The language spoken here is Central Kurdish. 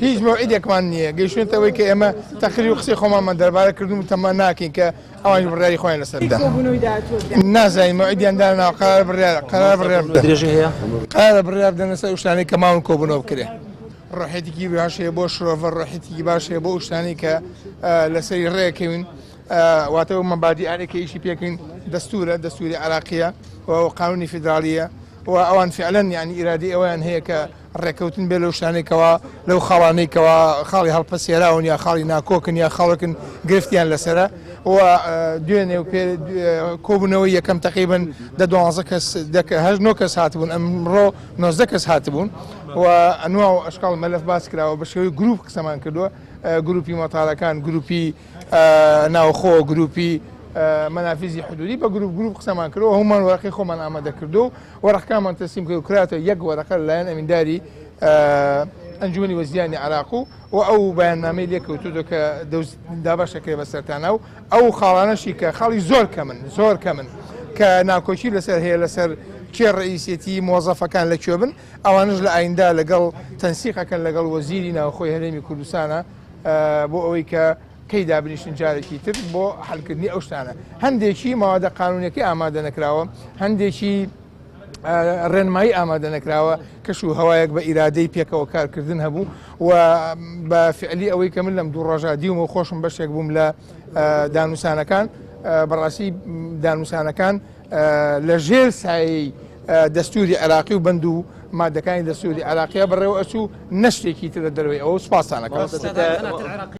هیچ مەوعیدێکمان نییە، گەیشتوینەتە ئەوەی کە ئێمە تەقریر و قسەی خۆمانمان دەربارە کردوون و تەما ناکەین کە ئەوانیش بڕیاری خۆیان لەسەر بدەن. نازانین مەوعیدیان داناوە، قەرارە بڕیار قەرارە بڕیار بدەن. درێژەی هەیە؟ قەرارە بڕیار بدەن لەسەر ئەو شتانەی کە ماون کۆبوونەوە بکرێ. ڕۆحیەتێکی باش هەیە بۆ شرۆڤە، ڕۆحیەتێکی باش هەیە بۆ ئەو شتانەی کە لەسەری ڕێکەوین، واتە ئەو مەبادیئانەی کە ئیشی پێکەین دەستوورە، دەستووری عێراقییە و قانونی فیدراڵییە و ئەوان فعلەن یانی ئیرادەی ئەوەیان هەیە کە ڕێکەوتن بێ لەو شتانەی کەوا لەو خاڵانەی کەوا خاڵی هەڵپەسێراون یا خاڵی ناکۆکن یا خەڵکن گرفتیان لەسەرە و دوێنێ و پێ کۆبوونەوەی یەکەم تقریبن دە دوانزە کەس هەش نۆ کەس هاتبوون، ئەمڕۆ 19 کەس هاتبوون و ئەنوا و ئەشکاڵ مەلەف باس کراوە، بە شێوەی گروپ قسەمان کردووە، گروپی مەتارەکان، گروپی ناوخۆ، گروپی مەنافیزی حدودی، بە گروپ گروپ قسەمان کردووە، هەمومان وەرەقەی خۆمان ئامادە کردو وەرەقەکانمان تەسلیم کرد و کراتەوە یەک وەرەقە لەلایەن ئەمینداری ئەنجومەنی وەزیرانی عێراق و ئەو بەیاننامەی لێکەوتووە کە دابەش دەکرێت بەسەرتانا و ئەو خاڵانەشی کە خاڵی زۆر کەمن، زۆر کەمن کە ناکۆکی لەسەر هەیە لەسەر کێ ڕئیسێتی مۆزەفەکان لە کوێ بن، ئەوانش لە ئایندا لەگەڵ تەنسیقەکەن لەگەڵ وەزیری ناوخۆی هەرێمی کوردستانە بۆ ئەوەی کە کەی دابنیشن جارێکی تر بۆ حلکردنی ئەو شتانە. هەندێکی ماوادە قانونەکەی ئامادە نەکراوە، هەندێکی ڕێنمایی ئامادە نەکراوە، کەش و هەوایەک بە ئیرادەی پێکەوە کارکردن هەبوو و بە فعلی ئەوەی کە من لەم دوو ڕۆژە دیومە و خۆشم بەشێک بووم لە دانوسانەکان، بەڕاستی دانوسانەکان لە ژێر سایەی دەستوری عێراقی و بەند و مادەکانی دەستوری عێراقیە بەڕێوە ئەچوو، نەشتێکی تر لە دەرەوەی ئەوە. سوپاستانەکەم.